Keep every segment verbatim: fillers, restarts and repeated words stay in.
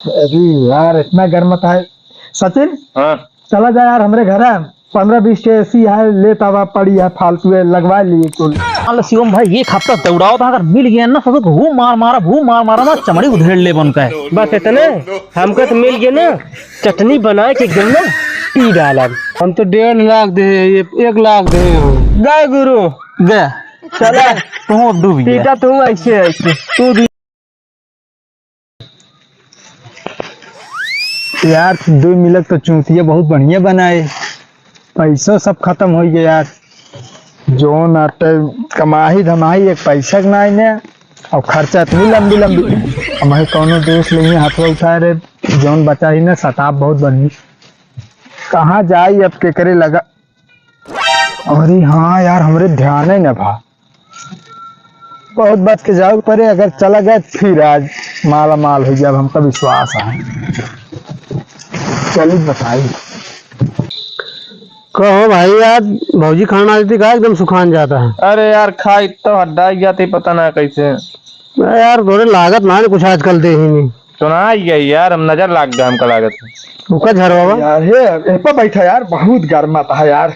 अरे यार, इतना गर्म था। सचिन, हाँ। चला जा यार हमरे घर, पन्द्रह बीस ठे एसी है, लेत आवा, पड़ी है फालतू है, लगवा लिए कुल। अरे शिवम भाई, एक हफ्ता दौड़ावत है, अगर मिल गया ना, सब हू मार मारा, हू मार मारा ना, चमड़ी उधेड़ ले बन का है। बस इतने, हमका तो मिल गया ना, चटनी बनाए के एकदम ना पी डालब। हम तो डेढ़ लाख दे, ये एक लाख दे। गए गुरु, गए। चला। तू अब डूब गया। पीटा तू ऐसे, ऐसे। तू भी। यार, दो मिलक तो चूतिया बहुत बढ़िया बनाए, पैसो सब खत्म हो गया यार। जोन आटे कमाही धमाही, एक पैसा के नाई ने, और खर्चा इतनी लंबी लंबी। हम कौनो दोस्त लेंगे हाथवा उठाए रे, जोन बचा ही ना, सताप बहुत बनी। कहाँ जाई अब, केकरे लगा? अरे हाँ यार, हमरे ध्यान ही न भा। बहुत बच के जाओ परे, अगर चला गए फिर आज माला माल हो जाए, हमका विश्वास है। चलिए बताई। कहो भाई, यार भौजी खाना देती का एकदम सुखान जाता है। अरे यार, खाई तो हड्डा ही जाती, पता ना कैसे। अरे यार, तोरे लागत ना कुछ आजकल दे ही नहीं। सुनाई गई यार, हम नजर लाग गया, हमका लागत है। रुका झरवा बा। यार, हे, ए पे बैठा यार, बहुत गर्मा था यार,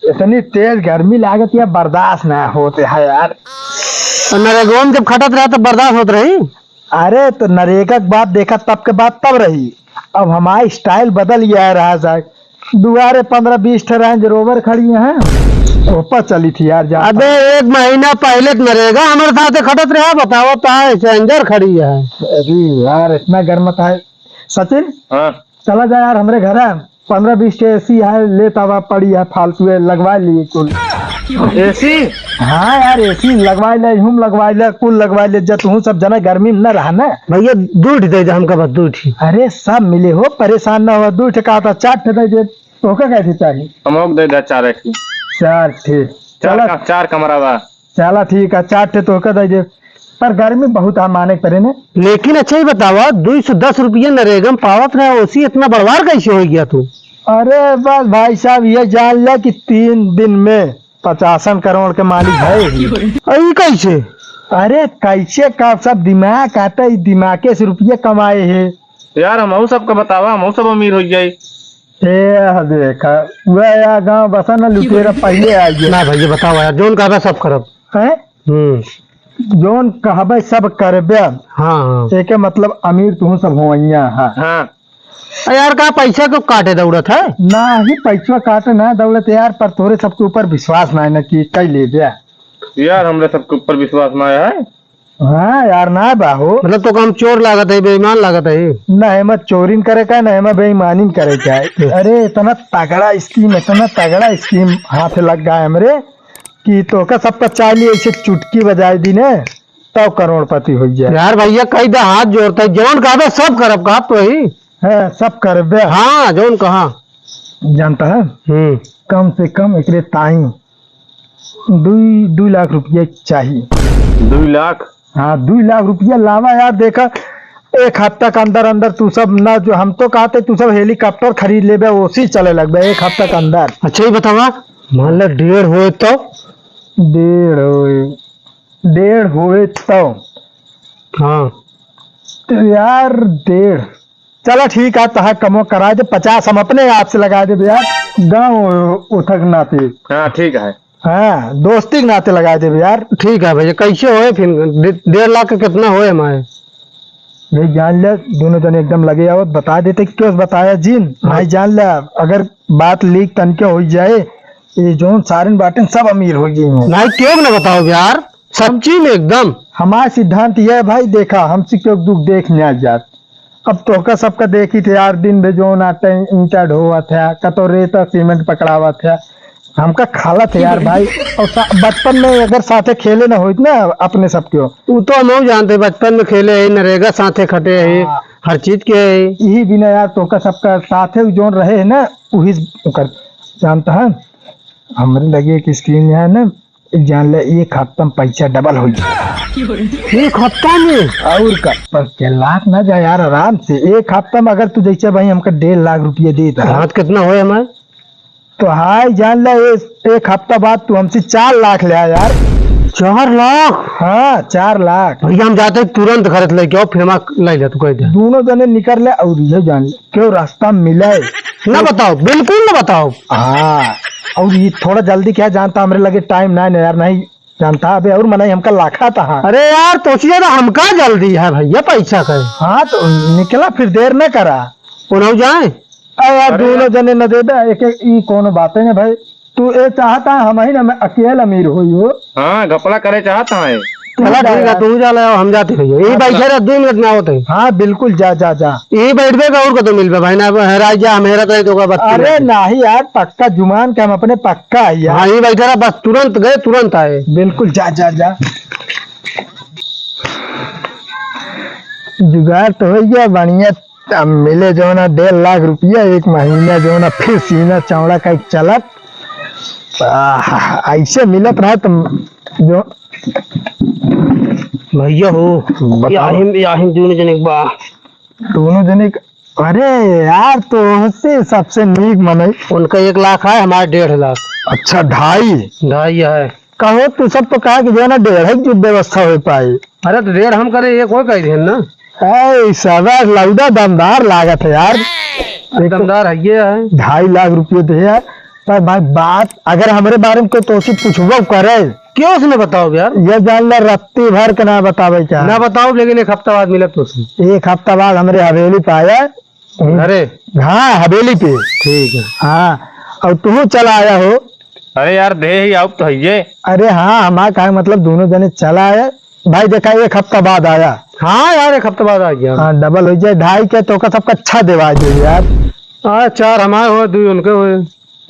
इतनी तेज गर्मी लागत या बर्दाश्त ना होते है यार। और नरेगवा में जब खटत रहा तब बर्दाश्त होत रही। अरे, तो नरेगा के बात देखा, तब के बात तब रही। अब हमारी स्टाइल बदल गया है रहा जाए। दुआरे पन्द्रह बीस ठे रेंज रोवर खड़ी हैं, ओपा चली थी यार, जा। अबे, एक महीना पहले तो नरेगा हमारे साथ खटत रहा, बताओ, ता है, चैलेंजर खड़ी है। अरे यार, इतना गर्म था। सचिन, हाँ। चला जा यार हमरे घर, पन्द्रह बीस ठे एसी है, लेत आवा, पड़ी है फालतू है, लगवा लिए कुल। एसी? हाँ यार, एसी लगवा ले, हम लगवा ले, कुल लगवा ले, जब तू सब जना गर्मी में न रहा ना। भैया, दू ठी दे दे हमका, बस दू ठी। अरे, सब मिले हो, परेशान ना हो, दू ठी का था, चार ठी दे दे, तोहका कैसे चाहिए? हमको दे दे चार ठी। चार ठी। चार चला। का, चार कमरा बा। चला ठीक है, चार ठे तोहका दे दे, पर गर्मी बहुत है, माने के परे ने। लेकिन अच्छा ही बतावा, दो सौ दस रुपया नरेगा में पावत रहा, ओसी इतना बड़वार कैसे हो गया तू? अरे बस भाई साहब, ये जान ले कि तीन दिन में पचासन करोड़ के मालिक है ही। अरे कैसे? अरे कैसे का, सब दिमाग आता है, दिमागे से रुपये कमाए है। यार, हमहू सबका बतावा, हमहू सब अमीर हो जाई। ए, देखा, वह या गाँव बसा न लुटेरा पहले आ गया। ना भैया, बतावा यार, जौन कहबे सब करब। हैं? हम्म। जौन कहबे सब करबे। हाँ, हाँ। एके मतलब अमीर तुहू सब होइया है। हाँ। अरे यार, का पैसा क्यों काटे दौड़त है? ना ही पैसा काटे ना दौड़त यार, पर तोरे सबके ऊपर विश्वास ना है ना कि कई ले दे। यार, हमरे सबके ऊपर विश्वास ना है। हाँ यार, ना बाहो। मतलब, तो हम चोर लागत है, बेईमान लागत है? ना, एमा चोरी न करे का, ना एमा बेईमानी न करे का। अरे, इतना तगड़ा स्कीम, इतना तगड़ा स्कीम हाथ लग गया हमरे कि तोहका सबका चाली ऐसे चुटकी बजाए दीने, तब करोड़पति हो जाए। यार भैया, कई दा हाथ जोड़ता है, जौन कहबे सब करब, कहब तो ही। हाँ, सब करबे। हाँ, जौन कहा। जानता है? हम्म। कम से कम एकरे ताई दुई, दुई लाख रुपया चाहिए। दुई लाख? हाँ, दुई लाख रुपया लावा यार, देखा, एक हफ्ता के अंदर अंदर तू सब ना, जो हम तो कहते, तू सब हेलीकॉप्टर खरीद लेबे, ओसी चले लगबे एक हफ्ता के अंदर। अच्छा, ये बतावा, मान ला डेढ़ होए तो? डेढ़ होए, डेढ़ होए तो? हाँ। तो यार, डेढ़ चला ठीक है, तहा कमो कराए दे, पचास हम अपने आप से लगाए देबे यार, गाँव उठक नाते। हाँ, ठीक है। हाँ, दोस्ती के नाते लगाए देबे यार। ठीक है भैया, कैसे होए फिर? डे-, डेढ़ लाख का कितना होए हमारे? भाई जान ले, दोनों जने एकदम लगे आवत, बता देते, क्यों बताया जिन? हाँ। भाई जान ले, अगर बात लीक तनके हो जाए, ये जौन सारन बाटेन सब अमीर हो गए हैं। नहीं, क्यों ना बताओ यार, सच्ची में एकदम। हमारा सिद्धांत यह है भाई, देखा, हमसे क्यों दुख देख न्याय जात। अब तोहका सबका देखी थे यार, दिन भर जौन आटे ईंटा ढोवत है, कतो रेता सीमेंट पकड़ावत है, हमका खालत है यार भाई। और सा-, बचपन में अगर साथे खेले ना होइत ना अपने सबके हो। वो तो हम जानते, बचपन में खेले है, नरेगा साथे खटे है, हाँ। हर चीज के है। यही बिना यार तोहका सबका साथे जौन रहे है ना, वही ओकर जानता है। हमरे लगे एक स्कीम है ना, जान ले, एक हफ्ता में पैसा डबल हो जाए। एक हफ्ता में? और का, पर के लाख ना जाए यार, आराम से। एक हफ्ता में अगर तू जैसे भाई हमका डेढ़ लाख रुपया दे दे। हाँ, तो कितना होए हमारे? तो हाय जान ले, ए-, एक हफ्ता बाद तू हमसे चार लाख ले आ यार। चार लाख? हाँ, चार लाख। भैया, हम जाते तुरंत घर से लेके आओ, फिर हम लाई ले, तू कह दे। दोनों जने निकल ले और ये जान ले, क्यों रास्ता मिले। ना बताओ, बिल्कुल ना बताओ। हाँ, और ये थोड़ा जल्दी क्या जानता, हमरे लगे टाइम ना है ना यार, नहीं जानता, अबे और मनई हमका लाखा था। अरे यार, तो सोचिए ना, हमका जल्दी है भैया पैसा का। हाँ, तो निकला फिर, देर न करा। उन्हों जाए। अरे यार, अरे दोनों यार। जने न देबे, एक, एक, ई कोनो बातें न भाई। तू ए चाहता है हम ही ना, मैं अकेला अमीर होई हो। हाँ, घपला करे चाहता है। चला ठीक है, तू जा ले, हम जाते भैया। ये हाँ, बैठे रह, दो मिनट में आवत है। हाँ, बिल्कुल, जा, जा, जा। ये बैठबे का और को तो मिलबे भाई ना, अब हेराई जा, हम हेरत रहे तो ओकर बात अरे नहीं। नहीं यार, पक्का जुमान के हम अपने पक्का है यार। हाँ, ये बैठे रह, बस तुरंत गए, तुरंत आए। बिल्कुल, जा, जा, जा। जुगाड़ तो हो गया बढ़िया, अब मिले जो ना डेढ़ लाख रुपया एक महीना, जो ना फिर सीना चौड़ा का चलत। आह, ऐसे मिलत रहा तो जो भैया हो, बताओ। याहिम, याहिम दोनों जने के बा। दोनों जने के, अरे यार, तो हमसे सबसे नीक मनई। उनका एक लाख है, हमारा डेढ़ लाख। अच्छा, ढाई? ढाई है। कहो, तू सब तो कहा कि जो है ना, डेढ़ है जो व्यवस्था हो पाए। अरे, तो डेढ़ हम करे, एक वो कह दिहन ना। ए, साला लौड़ा दमदार लागत है यार। अरे, दमदार है, ये है। ढाई लाख रुपये दे यार। पर भाई, बात अगर हमरे बारे में कोई तोसी पूछबो करे, क्यों उसने बताओ यार? ये जान ले, रत्ती भर के ना बतावे क्या। ना बताओ, लेकिन एक हफ्ता बाद मिलब तोसी। एक हफ्ता बाद हमरे हवेली पे आया। अरे। हाँ, हवेली पे। ठीक है। हाँ, और तू चला आया हो। अरे यार, दे ही आओ तो है ये। अरे हाँ, हमारा कहा मतलब दोनों जने चला आया। भाई देखा, एक हफ्ता बाद आया। हाँ यार, एक हफ्ता बाद आ गया। हाँ, डबल हो जाए, ढाई के तो का सबका अच्छा देवा दे यार। हाँ, चार हमारे हुए, दो उनके हुए।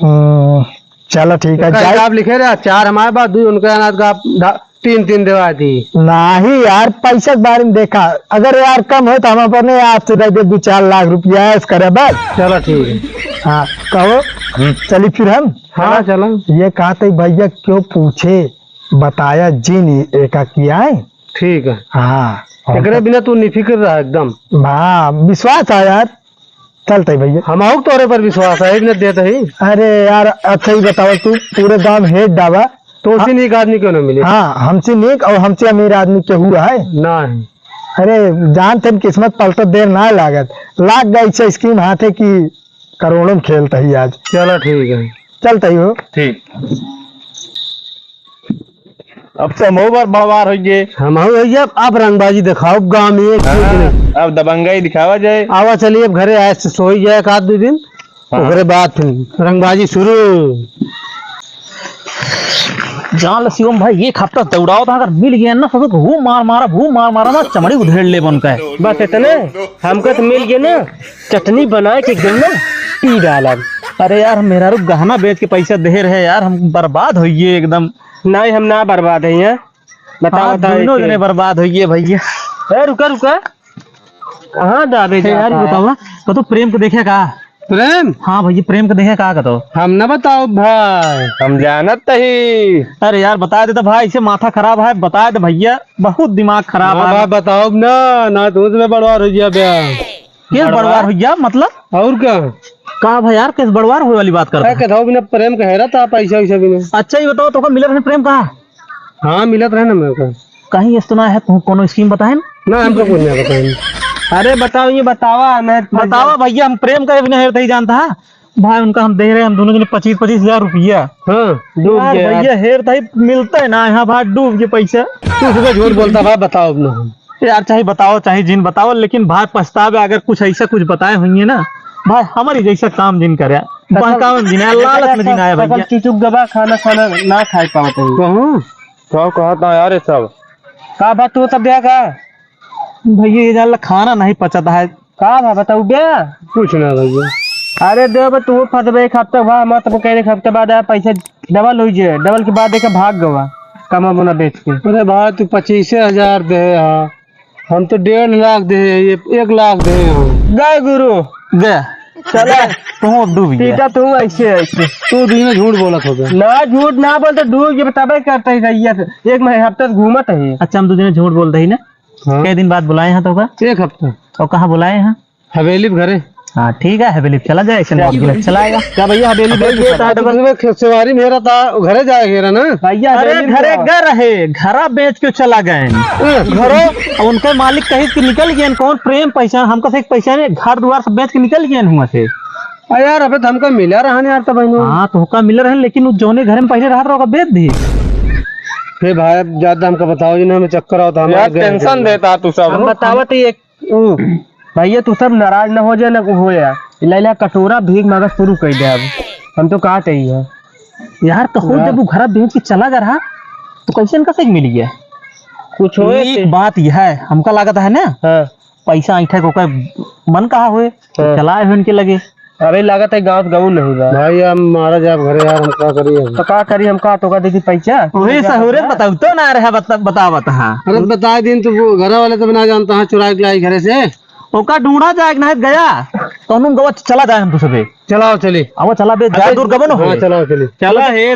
हम्म, चलो ठीक है, का जाए। हिसाब लिखे रहे, चार हमारे पास, दो उनके अनाज का आप ढा-, तीन तीन देवा दी। नहीं यार, पैसा के बारे में देखा, अगर यार कम हो तो हम अपने आप से दे दे दो चार लाख रुपया ऐश करे बस। चलो ठीक है। हाँ, कहो। हम्म। चली फिर हम। हाँ, चलो। ये कहते भैया क्यों पूछे, बताया जी नहीं एका किया है। ठीक है। हाँ। एकरे बिना तू निफिक्र रहा एकदम। हाँ, विश्वास है यार। चलते भैया। हमहू तोरे पर विश्वास है, एक मिनट देते ही। अरे यार, अच्छा ही बताओ, तू पूरे गांव में हेड डाबा। तो उसी हाँ। नीक आदमी क्यों ना मिले? हाँ, हमसे नीक और हमसे अमीर आदमी केहू है? ना है। अरे, जानते हैं किस्मत पलटत देर ना लागत। लाग गई इच्छा स्कीम हाथे की करोड़ों में खेलता ही आज। चलो ठीक है। चलते ही हो। ठीक। अब तो हमहू बार बड़वार होइए। हमहू होइए, अब, अब रंगबाजी दिखाओ गाँव में एक हाँ, दूसरे। अब दबंगाई दिखावा जाए। आवा चलिए, अब घरे आए से सोई जाए एक आध दो दिन, हाँ। ओकरे बाद फिर रंगबाजी शुरू। जान ल शिवम भाई, एक हफ्ता दौड़ाओ था, अगर मिल गया ना, सब घूम मार मारा, घूम मार मारा ना, चमड़ी उधेड़ ले बन का है। बस इतने, हमका तो मिल गया ना, चटनी बनाए के एकदम ना पी डालब। अरे यार, मेहरारू गहना बेच के पैसा दे रहे यार, हम बर्बाद होइए एकदम। नहीं, हम ना बर्बाद है यहाँ। बताओ, हाँ, बताओ, दोनों एक जने बर्बाद होइए भैया। ए, रुका, रुका। कहाँ दाबे हे यार, जाता है? बताओ, कतो प्रेम को देखे का? प्रेम? हाँ भैया, प्रेम को देखे का कतो? हम न बताओ भाई। हम जानत ही। अरे यार, बता देता भाई, इसे माथा खराब है, बता दे भैया, बहुत दिमाग खराब हाँ है। भाई, बताओ ना, ना तो उसमें बड़वार हो गया बे। केस बड़वार? बड़वार हो गया मतलब? और का? का भाई यार, केस बड़वार होए वाली बात करता है? कथाओ बिना प्रेम का हैरत, आप ऐसा वैसा भी नहीं। अच्छा, ये बताओ, तो का मिलत रहे प्रेम का? हाँ, मिलत रहे ना मेरे को। कहीं इस तो ना है, तू कोनो स्कीम बताए ना? ना, हमको कुछ नहीं बताए। अरे बताओ, ये बतावा, मैं बतावा भैया, हम प्रेम का भी नहीं जानता है। भाई, उनका हम दे रहे हैं, हम दोनों जने पच्चीस, पच्चीस हजार रुपया। हाँ, डूब यार, गया यार। भैया, हेर तही मिलता है ना यहाँ, भाई, डूब के पैसा। तू सुबह झूठ बोलता भाई, बताओ अब ना। यार, चाहे बताओ, चाहे जिन बताओ, लेकिन भाई, पछतावे अगर कुछ ऐसा कुछ बताए होंगे ना, भाई, हमारी जैसा काम जिन करे, बहकावे में जिन आए, लालच में जिन आए, भैया। चुचुक दबा, खाना, खाना ना खाए पावत है। कहूँ? का कहता यार ये सब? का बात तू तब दिया का? भैया, ये जान ला खाना नहीं पचता है। का भा बताऊ बे? कुछ ना भैया। अरे दे बे, तू फंसबे एक हफ्ता हुआ, हम तो कह रहे एक हफ्ते बाद आया, पैसा डबल हो जाए, डबल के बाद देखे भाग गवा, कमा बोना बेच के। अरे भाई, तू पच्चीस हजार दे हा, हम तो डेढ़ लाख दे, ये एक लाख दे हा। गए गुरु। गए। चला। तू अब डूब गया। पीटा तू ऐसे, ऐसे। तू दिन में झूठ बोलत हो बे। ना, झूठ ना बोल तो डूब के बताबे करता ही रहिए। एक महीने हफ्ते से घूमत है। अच्छा, हम दो दिन में झूठ बोलते ही ना। हाँ। कै दिन बाद बुलाए हैं तो का? एक हफ्ता। और कहाँ बुलाए हैं? हवेली पे घरे। हाँ, ठीक है, हवेली चला जाए, ऐसे चल। मौत के लिए चला आएगा। क्या भैया, हवेली बेच देता है? तो तुम्हें खे-, सवारी मेरा था, घरे जाए घेरा ना। भैया, अरे, हवेली में घरे क्या? गए रहे, घरा बेच के चला गए। हाँ। घरो, अब उनके मालिक कहीं से निकल गए, कौन प्रेम पहचान, हमका से एक पहचाने, घर द्वार सब बेच के निकल गए हुआ से। अरे यार, अबे तो हमका मिला रहा यार, तब बहनों। हाँ, तो हमका मिला रहे, लेकिन वो जौने घर में पहले रहत रहा, ओका बेच दी। हे भाई, अब ज्यादा हमका बताओ जी ना, हमें चक्कर आवत, हमारे यार, घर टेंशन देता तू सब। हम बतावत ही एक ऊ, भैया, तू सब नाराज ना हो जाए, ना कुछ हो जाए। इला, इला कटोरा भीख मांगा शुरू कर दे अब। हम तो कहा चाहिए। यार, तो खुद हाँ। जब वो घर भेज के चला गया रहा, तो कैसे इनका से मिल गया? कुछ होए एक से। बात यह है, हमका लागत है ना, हाँ। पैसा ऐंठे को कोई मन कहा हुए, हाँ। चलाए हुए इनके लगे। अबे लागत है गाँव गाँव नहीं बा। भाई, हम मारा जाब घरे यार, हम का करी अब? तो का करी हम, का तो का देखी पैसा? वही सहुरे बताऊ तो ना रहे, बता-, बतावत हा। अरे बताए दिन तो वो घर वाले तो ना जानता है, चुरा के लाई घरे से। ओका ढूंढा जाए कि नहीं गया, तो हम गवा चला जाए हम तो सबे। चलाओ चली। अब चला बे, ज्यादा दूर गबो न हाँ, होए। चलाओ चली। चला हे।